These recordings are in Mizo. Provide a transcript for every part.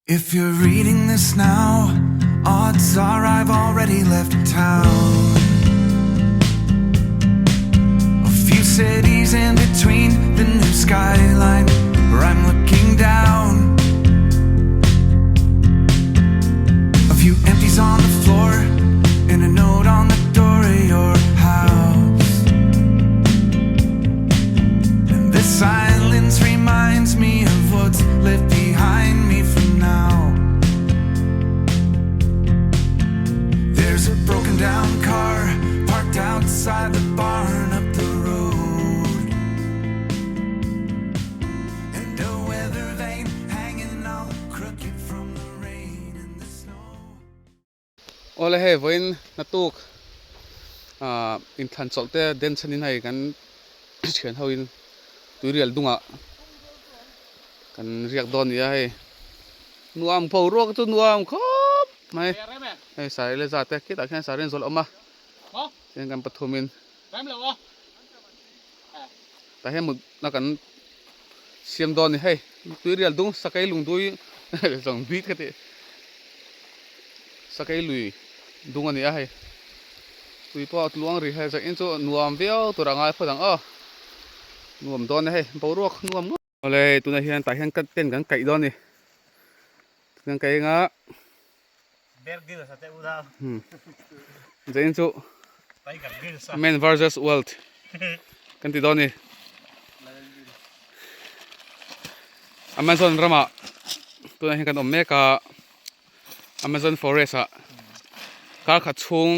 If you're reading this now, odds are I've already left town. A few cities in between the new skyline where I'm looking down. A few empties on the floor and a note on the door of your house. And this silence reminds me of what's left behind me for now. There's a broken down car parked outside the barn up the road. And a weather vane hanging all crooked from the rain and the snow. Awle hei vawiin hnatuk ah inthlan chawlh te den chhan in hei kan thian ho in tuirial dungah kan riak dawn a ni a hei nuam boruak chu nuam khawp mai hei saree leh za te khitah khian saree an zawlh awm a chuan kan pathum in tah hian mutna kan siam dawn a ni hei tuirial dung sakei lungdui zawng bik ka tih sakei lui dung a ni a hei tui pawh a tluang rih hei zaih in chu nuam viau tur a ngai phawt ang aw nuam dawn e hei boruak nuam ngawt awle tunah hian tah hian tent kan kaih dawn a ni kan kaih anga zaih in chu man versus world kan ti dawn a ni amazon ramah tunah hian kan awm mek a. Amazon forest ah kar khat chhung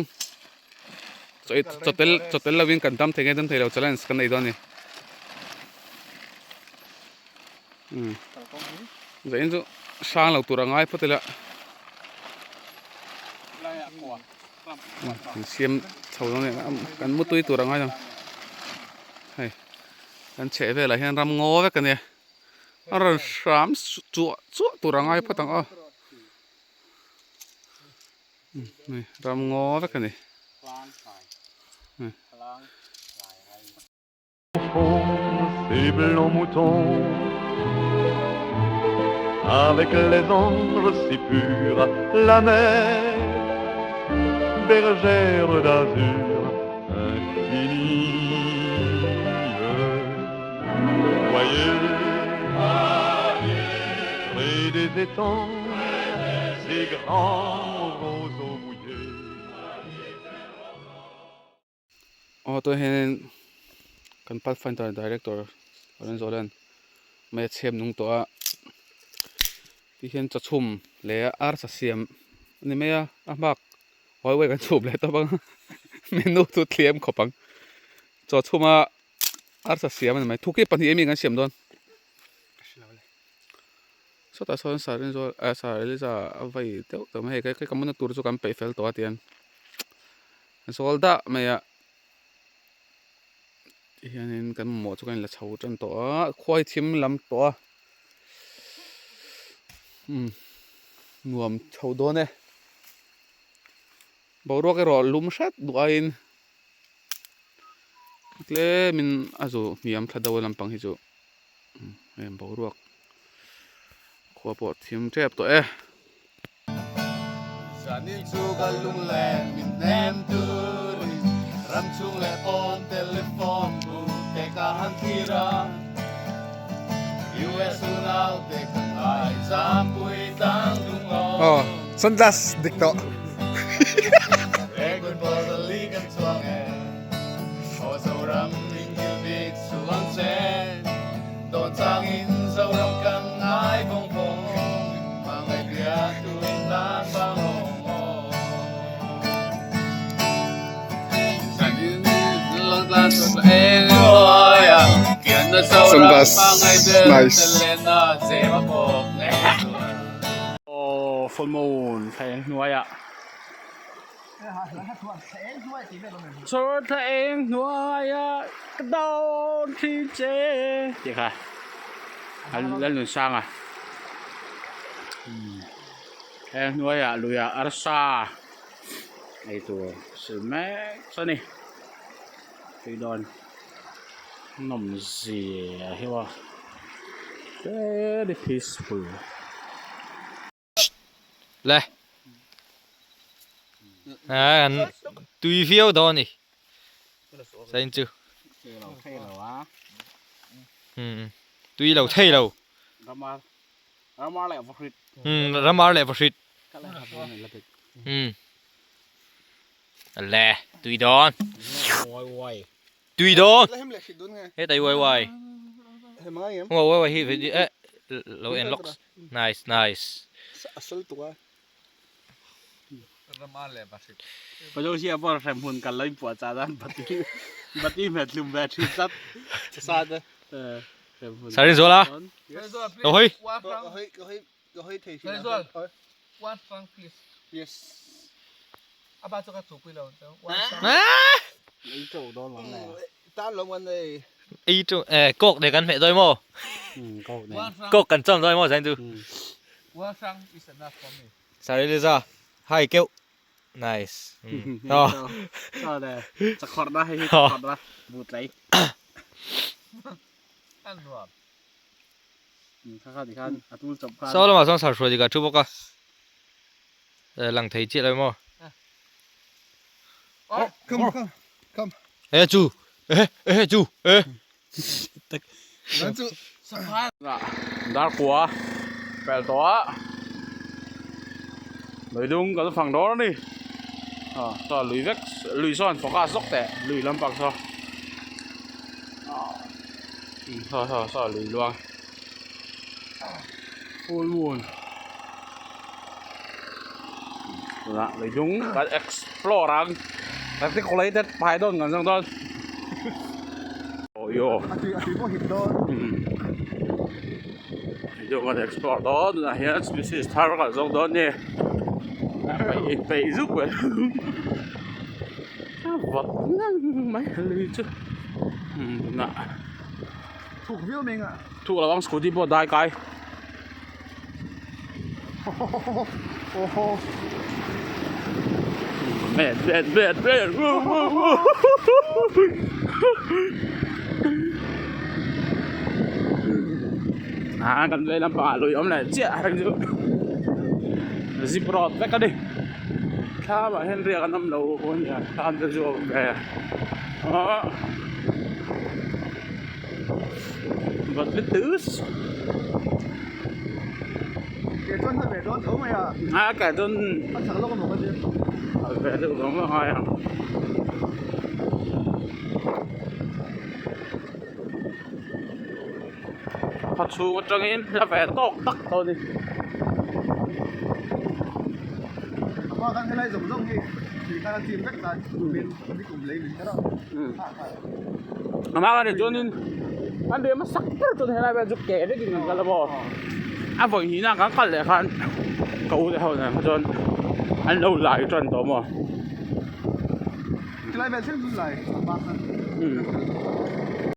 chaw tel chaw tel lovin kan dam thei nge dam thei lo challenge kan nei dawn a ni umm zain chu hrang lo tur a ngai phawt ila kan siam chho dawn a ni kan mutui tur a ngai lo hei kan chheh velah hian ram ngaw vek a nia. A rawn hram chuah chuah tur a ngai phawt ang aw hei ram ngaw vek a ni. Avec les anges si purs la mer bergère d'azur infinie Voyez près des étangs ces grands roseaux mouillés. Aw tunah hianin kan pathfinder director Lorenzo hian mei a chhem nung tawh a tihian chawchhum leh arsa siam a ni mai a a hmak highway kan chhup leh tawp ang menu chu thlem khawp ang chawchhuma arsa siam a ni mai thuk hi pahnih emi kan siam dawn sawtah sawn sarinzawl ah sariliza a vei deuh tawh mai hei ka mutna tur chu kan peih fel tawh a tihian a zawl dah mai a tihianin kan mamawh chu kan inla chho tan tawh a khuai thim lam tawh a umm nuam chho dawn e boruak erawh lum hret duh aiin. Tlemin a zu hniam thla deuh a lampang hi chu heng boruak khua pawh thim tep tawh e. Zanin chu ka lunglen min hnem turin ram chhung leh pawn telephone bu te ka han thlir a, US unau te ka ngai zampui tlang dung aw. Aw, sunglass dik tawh. Sunglass nice. Full moon thla hnuaiah Chawr thla eng hnuaiah ka dawn thin che tih kha Lalnunsanga thla eng hnuaiah luiah arsa ei tur sil mek chu a ni tui dawn nawm zia hi aw very peaceful. Le. À, tui viau dawn ni. Sain chu. Tui lo thei lo. Ramar ramar leh vahrit. Ramar leh vahrit. Le, tui dawn. Tui dawn. Hetai uai uai. Uai uai hi eh lo en lawk. Nice nice. Sarin Zuala. Lo hawi. Ei chu eh kawk ne kan hmeh dawi maw? Kawk kan chawm dawi maw zain chu? Sorry Liza, hi keuh. Nice. Saw lamah chuan sarhruai dik a thu bawk a, lang thei chiah lo maw? E chu e e chu e Dar kua pel tawh a lui dung kan fang dawn a ni saw lui vek lui sawn focus zawk teh lui lampang saw saw saw saw lui luang full moon tunah lui dung kan explore ang reticulated python kan zawng dawn aw lui dung kan explore dawn tunah hian species thar kan zawng dawn a ni peih peih zuk mai a vawt ngang mai lui chu tunah. Thuk viau mai nga. Thuk lo ang scooty pawh dai kai. Bet bet bet bet. À kan vei lampangah lui awm leh chiah reng chu zip road vek a ni. Thlamah hian riak an awm lo a nia thlam te chu a awm ve a. A keh dawn ve deuh zawng zawng a ngai ang. Khaw chhung atangin hla ve tawk tak tawh a ni. Amah khan chuanin an riah hmasak ber chuan helai vel chu ke vekin kan kal a maw a vawi hnihna kan kal leh khan ka u te ho nen kha chuan an lo lai tan tawh maw.